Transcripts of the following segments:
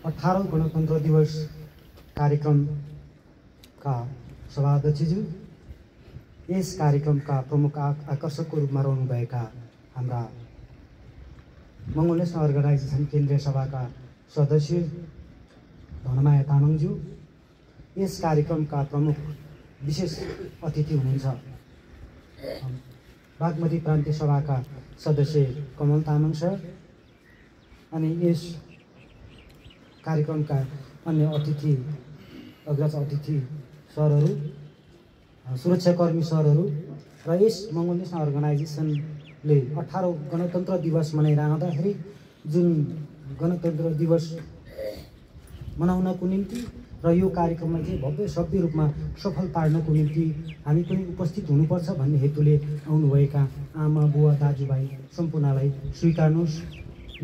18औं गणतन्त्र दिवस कार्यक्रमका सभाध्यक्षज्यू, यस कार्यक्रमका प्रमुख आकर्षकको रूपमा रहनुभएका हाम्रा मङ्गोल नेसनल अर्गनाइजेसन केन्द्रीय सभाका सदस्य धनमाया तामाङज्यू, यस कार्यक्रमका प्रमुख विशेष अतिथि हुनुहुन्छ बागमती प्रान्तीय सभाका सदस्य कमल तामाङ सर, अनि यस कार्यक्रमका अन्य अतिथि अग्रज अतिथि सरहरू, सुरक्षाकर्मी सरहरू र यस मङ्गोल नेसनल अर्गनाइजेसनले 18औं गणतन्त्र दिवस मनाइरहँदाखेरि आउँदाखेरि जुन गणतन्त्र दिवस मनाउनको निम्ति र यो कार्यक्रमलाई चाहिँ भव्य सभ्य रूपमा सफल पार्नको निम्ति हामी पनि उपस्थित हुनुपर्छ भन्ने हेतुले आउनुभएका आमा बुवा दाजुभाइ सम्पूर्णलाई स्वीकार्नुहोस्।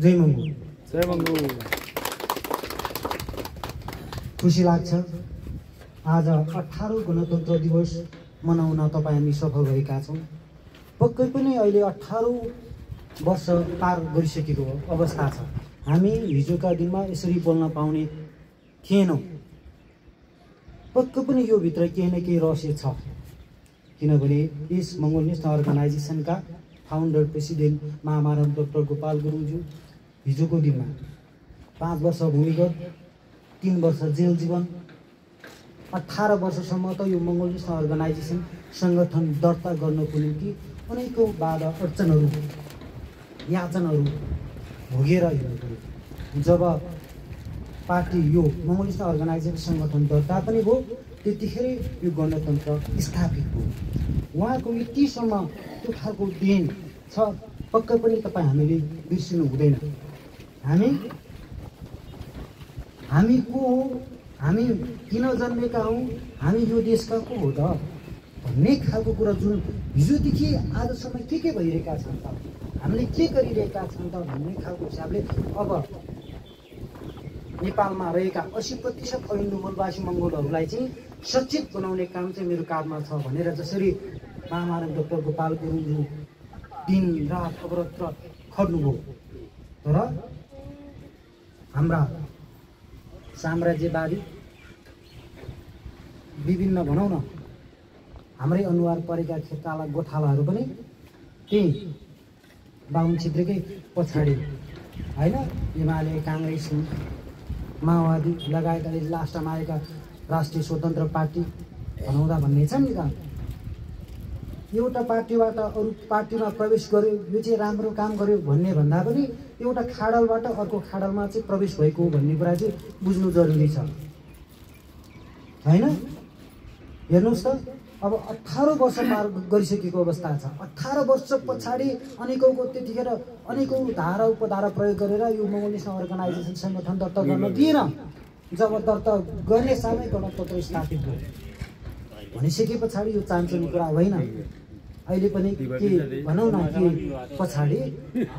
जय मङ्गो। जय मङ्गो। खुसी लाग्छ आज 18औं गणतन्त्र दिवस मनाउन तपाईँ हामी सफल भएका छौँ। पक्कै पनि अहिले 18 वर्ष पार गरिसकेको अवस्था छ। हामी हिजोका दिनमा यसरी बोल्न पाउने थिएनौँ। पक्कै पनि यो भित्र केही न केही रहस्य छ, किनभने यस मङ्गोल नेसनल अर्गनाइजेसनका फाउन्डर प्रेसिडेन्ट महामानव डाक्टर गोपाल गुरुङज्यू हिजोको दिनमा 5 वर्ष भूमिगत, 3 वर्ष जेल जीवन, 18 वर्षसम्म त यो मङ्गोल नेसनल अर्गनाइजेसन सङ्गठन दर्ता गर्नको निम्ति अनेकौँ बाधा अडचनहरू याचनाहरू भोगेर हिँड्नु पर्यो। जब पार्टी यो मङ्गोल नेसनल अर्गनाइजेसन सङ्गठन दर्ता पनि भयो, त्यतिखेर यो गणतन्त्र स्थापित भयो। उहाँको यतिसम्म त्यो खालको देन छ, पक्कै पनि तपाईँ हामीले बिर्सिनु हुँदैन। हामी को हो, हामी किन जन्मेका हौँ, हामी यो देशका को हो त भन्ने खालको कुरा जुन हिजोदेखि आजसम्म के भइरहेका छन् त, हामीले के गरिरहेका छन् त भन्ने खालको हिसाबले अब नेपालमा रहेका 80% अहिन्दू मूलवासी मङ्गोलहरूलाई चाहिँ सचेत बनाउने काम चाहिँ मेरो काममा छ भनेर जसरी महामानव डाक्टर गोपाल गुरुङज्यू दिन रात अवरत खट्नुभयो, तर हाम्रा साम्राज्यवादी विभिन्न भनौँ न हाम्रै अनुहार परेका खेताला गोठालाहरू पनि त्यही बाहुन क्षेत्रकै पछाडि होइन, एमाले काङ्ग्रेस माओवादी लगायत अहिले लास्टमा आएका राष्ट्रिय स्वतन्त्र पार्टी भनाउँदा भन्ने छ नि त, एउटा पार्टीबाट अरू पार्टीमा प्रवेश गर्यो यो चाहिँ राम्रो काम गर्यो भन्ने भन्दा पनि एउटा खाडलबाट अर्को खाडलमा चाहिँ प्रवेश भएको हो भन्ने कुरा चाहिँ बुझ्नु जरुरी छ होइन। हेर्नुहोस् त अब 18 वर्ष पार गरिसकेको अवस्था छ। 18 वर्ष पछाडि अनेकौँको त्यतिखेर अनेकौँ धारा उपधारा प्रयोग गरेर यो मङ्गोल नेसनल अर्गनाइजेसन सङ्गठन दर्ता गर्न दिएन। जब दर्ता गर्ने सालै गणतन्त्र स्थापित भयो भनिसके पछाडि यो चान्चोने कुरा होइन। अहिले पनि के भनौँ न कि पछाडि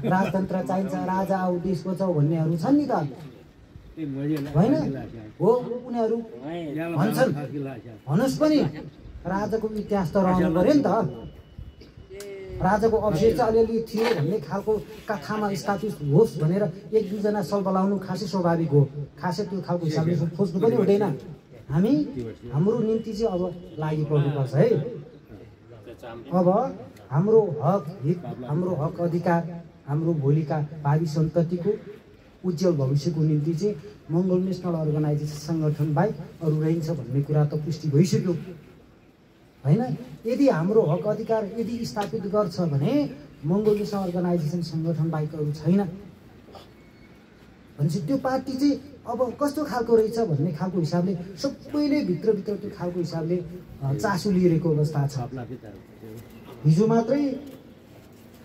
राजतन्त्र चाहिन्छ, राजा आऊ देश बचाऊ भन्नेहरू छन् नि त होइन हो, उनीहरू भन्छन्। भन्नुहोस् पनि राजाको इतिहास त रहनु पर्यो नि त, राजाको अवशेष चाहिँ अलिअलि थियो भन्ने खालको कथामा स्थापित होस् भनेर 1-2 जना बलाउनु खासै स्वाभाविक हो। खासै त्यो खालको हिसाबले खोज्नु पनि हुँदैन। हामी हाम्रो निम्ति चाहिँ अब लागि पर्नुपर्छ है। अब हाम्रो हक हित, हाम्रो हक अधिकार, हाम्रो भोलिका भावी सन्ततिको उज्जवल भविष्यको निम्ति चाहिँ मङ्गोल नेसनल अर्गनाइजेसन सङ्गठन बाहेक अरू रहन्छ भन्ने कुरा त पुष्टि भइसक्यो होइन। यदि हाम्रो हक अधिकार यदि स्थापित गर्छ भने मङ्गोल नेसनल अर्गनाइजेसन सङ्गठन बाहेक अरू छैन भनेपछि त्यो पार्टी चाहिँ अब कस्तो खालको रहेछ भन्ने खालको हिसाबले सबैले भित्रभित्र त्यो खालको हिसाबले चासो लिइरहेको अवस्था छ। हिजो मात्रै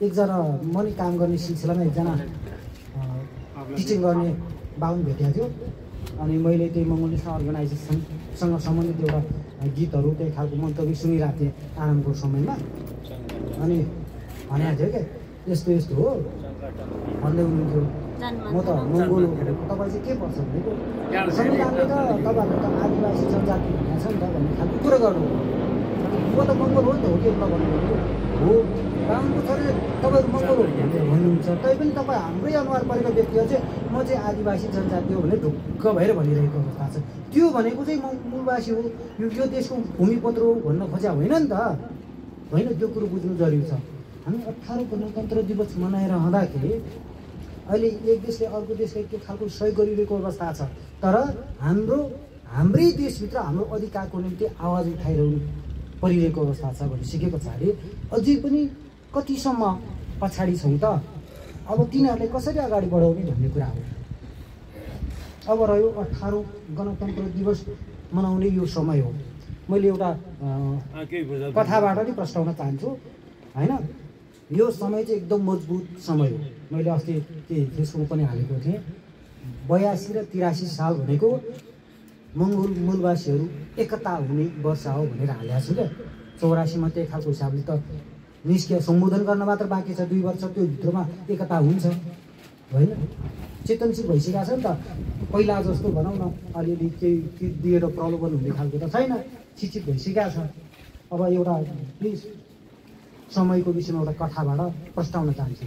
एकजना मनी काम गर्ने सिलसिलामा एकजना टिचिङ गर्ने बाहुन भेटेको थियो, अनि मैले त्यही मङ्गोल नेसनल अर्गनाइजेसनसँग सम्बन्धित एउटा गीतहरू त्यही खालको मन्तव्य सुनिरहेको थिएँ आरामको समयमा। अनि भनेको थियो क्या यस्तो यस्तो हो भन्दै हुनुहुन्थ्यो। म त मङ्गोल हो भनेको तपाईँ चाहिँ के पर्छ भनेको संविधानले त तपाईँहरूले त आदिवासी जनजाति भनेको छ नि त भन्ने खालको कुरो गर्नु। म त मङ्गल हो नि त हो के भन्नु हो बाहुनको छोरी तपाईँहरू मङ्गल हो भनेर भन्नुहुन्छ तैपनि तपाईँ हाम्रै अनुहार परेका व्यक्तिहरू चाहिँ म चाहिँ आदिवासी जनजाति हो भने ढुक्क भएर भनिरहेको अवस्था छ। त्यो भनेको चाहिँ म मूलवासी हो यो देशको भूमिपत्र हो भन्न खोज्या होइन नि त होइन त्यो कुरो बुझ्नु जरुरी छ। हामी 18 गणतन्त्र दिवस मनाइरहँदाखेरि अहिले एक देशले अर्को देशलाई त्यो खालको सहयोग गरिरहेको अवस्था छ तर हाम्रै देशभित्र हाम्रो अधिकारको निम्ति आवाज उठाइरहनु परिरहेको अवस्था छ भनिसके पछाडि अझै पनि कतिसम्म पछाडि छौँ त अब तिनीहरूलाई कसरी अगाडि बढाउने भन्ने कुरा हो। अब रह्यो 18 गणतन्त्र दिवस मनाउने यो समय हो। मैले एउटा कथाबाट नि प्रस्ताउन चाहन्छु होइन यो समय चाहिँ एकदम मजबुत समय हो। मैले अस्ति फेसबुकमा पनि हालेको थिएँ 82 र 83 साल भनेको मङ्गोल मूलवासीहरू एकता हुने वर्ष हो भनेर हालेको छु क्या। 84 मा त्यही खालको हिसाबले त निस्किया सम्बोधन गर्न मात्र बाँकी छ 2 वर्ष त्यो भित्रमा एकता हुन्छ होइन चेतनशील भइसकेको छ नि त। पहिला जस्तो भनौँ न अलिअलि केही दिएर प्रलोभन हुने खालको त छैन शिक्षित भइसकेको छ। अब एउटा प्लिज समयको विषयमा एउटा कथाबाट प्रस्ताउन चाहन्छु।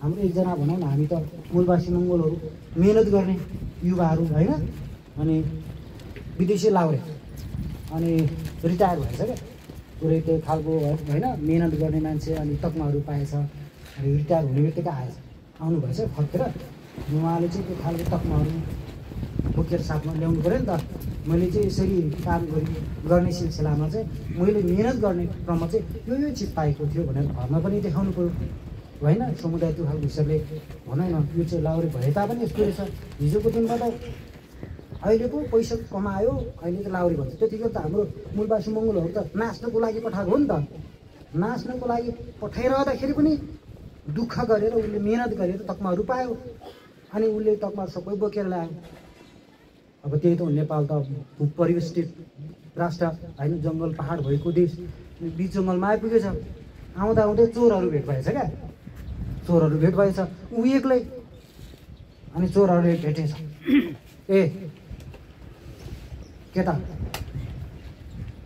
हाम्रो एकजना भनौँ न हामी त मूलवासी मङ्गोलहरू मेहनत गर्ने युवाहरू होइन अनि विदेशी लाउरे अनि रिटायर भएछ क्या पुरै त्यो खालको होइन मेहनत गर्ने मान्छे अनि तकमाहरू पाएछ अनि रिटायर हुने बित्तिकै आउनु भएछ फर्केर उहाँले चाहिँ त्यो खालको तकमाहरू बोकेर साथमा ल्याउनु पऱ्यो नि त। मैले चाहिँ यसरी काम गर्ने सिलसिलामा चाहिँ मैले मेहनत गर्ने क्रममा चाहिँ यो चिज पाएको थियो भनेर घरमा पनि देखाउनु पऱ्यो होइन समुदाय त्यो खालको हिसाबले भनौँ न यो चाहिँ लाउरे भए तापनि यस्तो रहेछ हिजोको दिनमा त अहिले पो पैसा कमायो अहिले त लाउरे भन्छ त्यतिखेर त हाम्रो मूलवासी मङ्गोलहरू त नाच्नको लागि पठाएको हो नि त। नाच्नको लागि पठाइरहँदाखेरि पनि दुःख गरेर उसले मेहनत गरेर तकमाहरू पायो अनि उसले तकमाहरू सबै बोकेर ल्यायो। अब त्यही त हो नेपाल त परिवेष्टित राष्ट्र होइन जङ्गल पहाड भएको देश बिच जङ्गलमा आइपुगेछ। आउँदा आउँदै चोरहरू भेट भएछ क्या चोरहरू भेट भएछ ऊ एक्लै अनि चोरहरूले भेटेछ ए केटा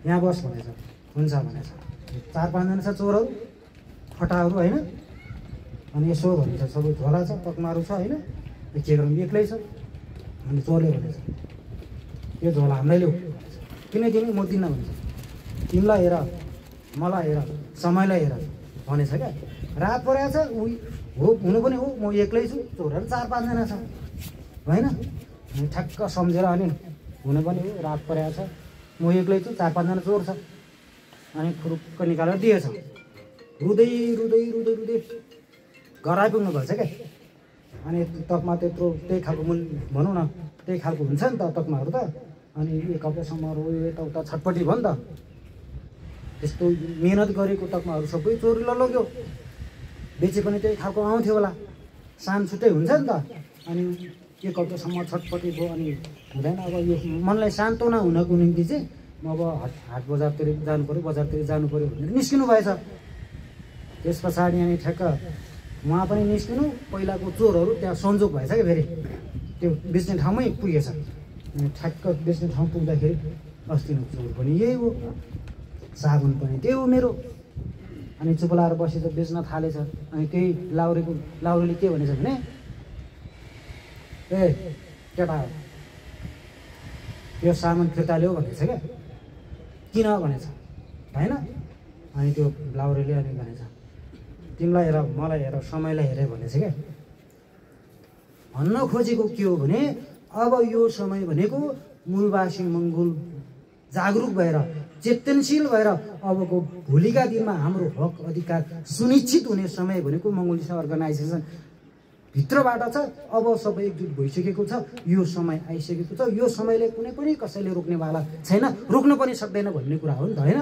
यहाँ बस भनेछ हुन्छ भनेछ 4-5 जना छ चोरहरू फटाहरू होइन अनि यसो भन्छ सबै झोला छ तकमाहरू छ होइन के गरौँ एक्लै छ अनि चोरले भनेछ यो झोला हामीलाई ल्याऊ किन दिने म दिन्न भन्छ तिमीलाई हेर मलाई हेर समयलाई हेर भनेछ क्या। रात परेको छ ऊ हो हुनु पनि हो म एक्लै छु चोरहरू 4-5 जना छ होइन ठ्याक्क सम्झेर अनि हुनु पनि हो रात परेको छ म एक्लै छु 4-5 जना चोर छ अनि खुरुक्क निकालेर दिएछ। रुँदै रुँदै रुँदै रुँदै घर आइपुग्नु भएछ क्या अनि तकमा त्यत्रो त्यही खालको भनौँ न त्यही खालको हुन्छ नि त तकमाहरू त अनि एक हप्तासम्म रोयो यताउता छटपट्टि भयो नि त। त्यस्तो मेहनत गरेको तकमाहरू सबै चोरीले लग्यो बेचे पनि त्यही खालको आउँथ्यो होला सान छुट्टै हुन्छ नि त। अनि एक हप्तासम्म छटपट्टि भयो अनि हुँदैन अब यो मनलाई सान्त्वना हुनको निम्ति चाहिँ म अब हाट बजारतिर जानु पऱ्यो बजारतिर जानु पऱ्यो भनेर निस्किनु भएछ। त्यस पछाडि अनि ठ्याक्क उहाँ पनि निस्किनु पहिलाको चोरहरू त्यहाँ संजोग भएछ क्या फेरि त्यो बेच्ने ठाउँमै पुगेछ अनि ठ्याक्क बेच्ने ठाउँ पुग्दाखेरि अस्तिको चोर पनि यही हो साबुन पनि त्यही हो मेरो अनि चुप लाएर बसेर बेच्न थालेछ। अनि त्यही लाउरेले के भनेछ भने ए केटा यो सामान फिर्ता ल्याऊ भनेछ क्या किन भनेछ होइन अनि त्यो लाउरेले अनि भनेछ तिमीलाई हेर मलाई हेर समयलाई हेरे भनेछ क्या। भन्न खोजेको के हो भने अब यो समय भनेको मूलवासी मङ्गोल जागरुक भएर चेतनशील भएर अबको भोलिका दिनमा हाम्रो हक अधिकार सुनिश्चित हुने समय भनेको मङ्गोलिस्ट अर्गनाइजेसन भित्रबाट छ। अब सबै एकजुट भइसकेको छ यो समय आइसकेको छ यो समयले कुनै पनि कसैले रोक्नेवाला छैन रोक्न पनि सक्दैन भन्ने कुरा हो नि त होइन।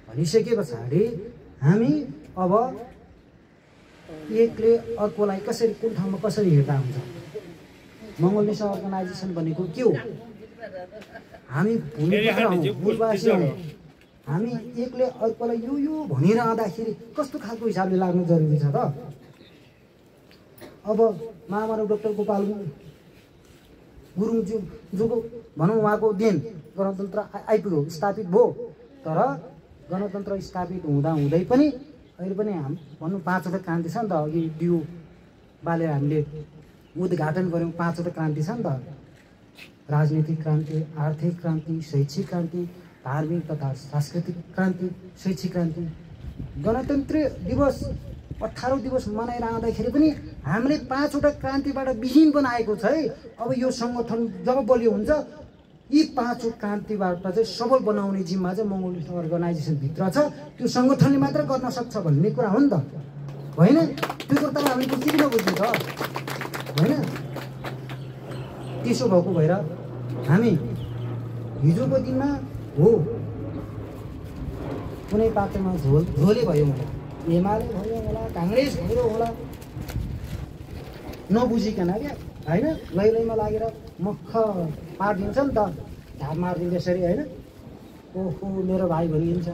भनिसके पछाडि हामी अब एकले अर्कोलाई कसरी कुन ठाउँमा कसरी हेर्दा हुन्छ। मङ्गोलिस्ट अर्गनाइजेसन भनेको के हो हामी मूलवासी हौँ हामी एकले अर्कोलाई यो भनिरहँदाखेरि कस्तो खालको हिसाबले लाग्नु जरुरी छ त। अब महामानव डाक्टर गोपाल गुरुङज्यूको भनौँ उहाँको देन गणतन्त्र आइपुग्यो, स्थापित भयो। तर गणतन्त्र स्थापित हुँदै पनि अहिले पनि भनौँ 5वटा क्रान्ति छ नि त। अघि डियो बालेर हामीले उद्घाटन गऱ्यौँ, 5वटा क्रान्ति छ नि त। राजनीतिक क्रान्ति, आर्थिक क्रान्ति, शैक्षिक क्रान्ति, धार्मिक तथा सांस्कृतिक क्रान्ति, शैक्षिक क्रान्ति। गणतन्त्र दिवस 18 दिवस मनाएर आउँदाखेरि पनि हामीले 5वटा क्रान्तिबाट विहीन बनाएको छ है। अब यो सङ्गठन जब बलियो हुन्छ, यी 5 क्रान्तिबाट चाहिँ सबल बनाउने जिम्मा चाहिँ मङ्गोलिस्ट अर्गनाइजेसनभित्र छ। त्यो सङ्गठनले मात्र गर्न सक्छ भन्ने कुरा हो नि त, होइन? त्यो कुरा त हामीले बुझ्नु किन बुझ्नु त, होइन? त्यसो भएको भएर हामी हिजोको दिनमा हो कुनै पार्टीमा झोले भयो होला, एमाले भयो होला, काङ्ग्रेस भयो होला, नबुझिकन क्या, होइन? लैलैमा लागेर मख पारिदिन्छ नि त, ढाड मारिदिन्छ यसरी, होइन? ओहो मेरो भाइ भनिदिन्छ,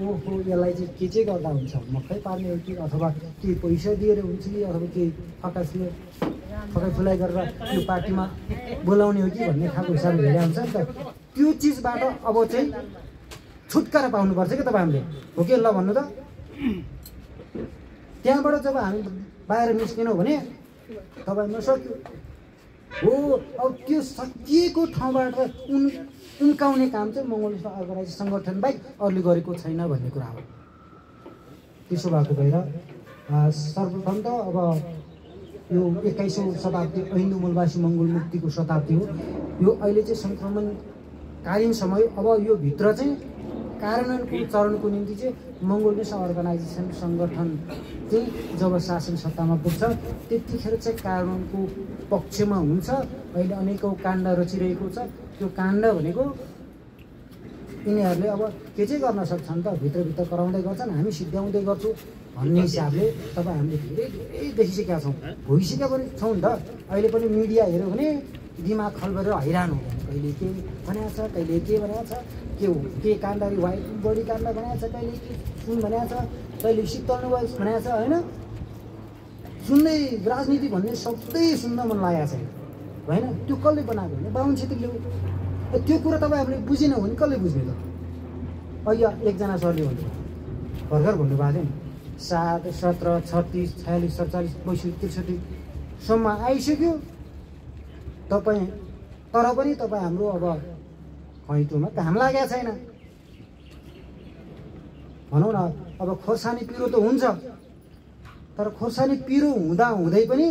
ओहो यसलाई चाहिँ के चाहिँ गर्दा हुन्छ, मक्कै पार्ने हो कि, अथवा केही पैसा दिएर हुन्छ कि, अथवा केही फकाइ गरेर त्यो पार्टीमा बोलाउने हो कि भन्ने खालको हिसाबले हेरेर हुन्छ नि त। त्यो चिजबाट अब चाहिँ छुटकारा पाउनुपर्छ क्या तपाईँहरूले, हो कि ल भन्नु त? त्यहाँबाट जब हामी बाहिर निस्केनौँ भने तपाईँमा सक्यो हो। अब त्यो सकिएको ठाउँबाट उम्काउने काम चाहिँ मङ्गोलिस्ट अर्गनाइजेसन सङ्गठन बाहेक अरूले गरेको छैन भन्ने कुरा हो। त्यसो भएको भएर सर्वप्रथम त अब यो 21औं शताब्दी हिन्दू मूलवासी मङ्गोल मुक्तिको शताब्दी हो। यो अहिले चाहिँ सङ्क्रमणकालीन समय। अब यो भित्र चाहिँ कार्यान्वयनको चरणको निम्ति चाहिँ मङ्गोलिस्ट अर्गनाइजेसन सङ्गठन चाहिँ जब शासन सत्तामा पुग्छ त्यतिखेर चाहिँ कार्यान्वयनको पक्षमा हुन्छ। अहिले अनेकौँ काण्ड रचिरहेको छ। त्यो काण्ड भनेको यिनीहरूले अब के चाहिँ गर्न सक्छन् त, भित्रभित्र कराउँदै गर्छन्, हामी सिद्ध्याउँदै गर्छौँ भन्ने हिसाबले तपाईँ हामीले धेरै देखिसकेका छौँ, भइसकेका पनि छौँ नि त। अहिले पनि मिडिया हेऱ्यो भने दिमाग खलबरेर हैरान हो, कहिले के भनेको छ, कहिले के भनेको छ, के काण्डरी व्हाइट बडी काण्ड भनेको छ, कहिले के सुन भनेको छ, कहिले शीतल वाइस भनेको छ, होइन? सुन्दै राजनीति भन्ने शब्दै सुन्न मन लागेको छ, होइन? त्यो कसले बनाएको भने बाहुन छेत्रीले हो। त्यो कुरा तपाईँहरूले बुझेन भने कसले बुझ्ने त? अहिले एकजना सरले भन्नु भर्खर भन्नुभएको थियो नि, 7, 17, 36, 46, 47, 62, 63 सम्म आइसक्यो तपाईँ, तर पनि तपाईँ हाम्रो अब खैँटोमा घाम लागेको छैन भनौँ न। अब खोर्सानी पिरो त हुन्छ, तर खोर्सानी पिरो हुँदै पनि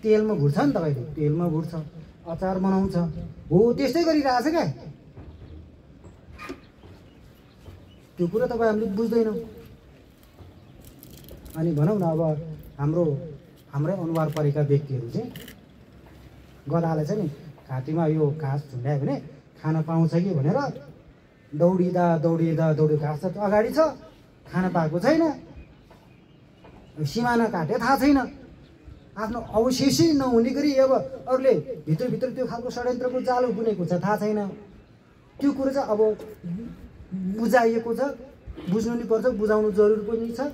तेलमा भुट्छ नि त, कहिले तेलमा भुट्छ, अचार बनाउँछ, हो त्यस्तै गरिरहेछ क्या। त्यो कुरा तपाईँ हामीले बुझ्दैनौँ। अनि भनौँ न अब हाम्रै अनुहार परेका व्यक्तिहरू चाहिँ गधाले चाहिँ नि घाँटीमा यो घाँस झुन्ड्यायो भने खान पाउँछ कि भनेर दौडिँदा घाँस त अगाडि छ, खान पाएको छैन, सिमाना काटे थाहा छैन, आफ्नो अवशेषै नहुने गरी अब अरूले भित्रभित्र त्यो खालको षड्यन्त्रको जालो बुनेको छ, थाहा छैन। त्यो कुरो चाहिँ अब बुझाइएको छ, बुझ्नु नि पर्छ, बुझाउनु जरुरी पनि छ।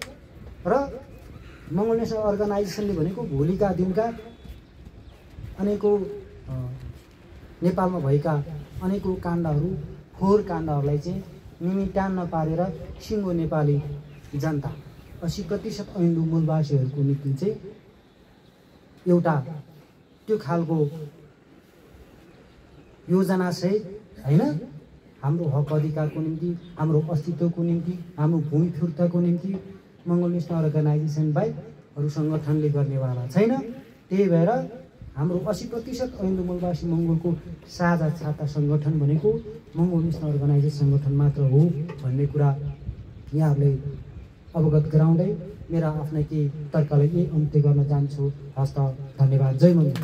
र मङ्गोलिस्ट अर्गनाइजेसनले भनेको भोलिका दिनका अनेकौँ नेपालमा भएका अनेकौँ काण्डहरू, फोहोर काण्डहरूलाई चाहिँ निमित्तान नपारेर सिङ्गो नेपाली जनता 80% हिन्दू मूलवासीहरूको निम्ति चाहिँ एउटा त्यो खालको योजना सहित, होइन, हाम्रो हक अधिकारको निम्ति, हाम्रो अस्तित्वको निम्ति, हाम्रो भूमि फिर्ताको निम्ति मङ्गोलिस्ट अर्गनाइजेसन बाहेक अरू सङ्गठनले गर्नेवाला छैन। त्यही भएर हाम्रो 80% हिन्दू मूलवासी मङ्गोलको साझा छाता सङ्गठन भनेको मङ्गोलिस्ट अर्गनाइजेसन सङ्गठन मात्र हो भन्ने कुरा यहाँहरूले अवगत गराउँदै मेरा आफ्नै केही तर्कलाई यही अन्त्य गर्न चाहन्छु। हस्त धन्यवाद। जय मङ्गल।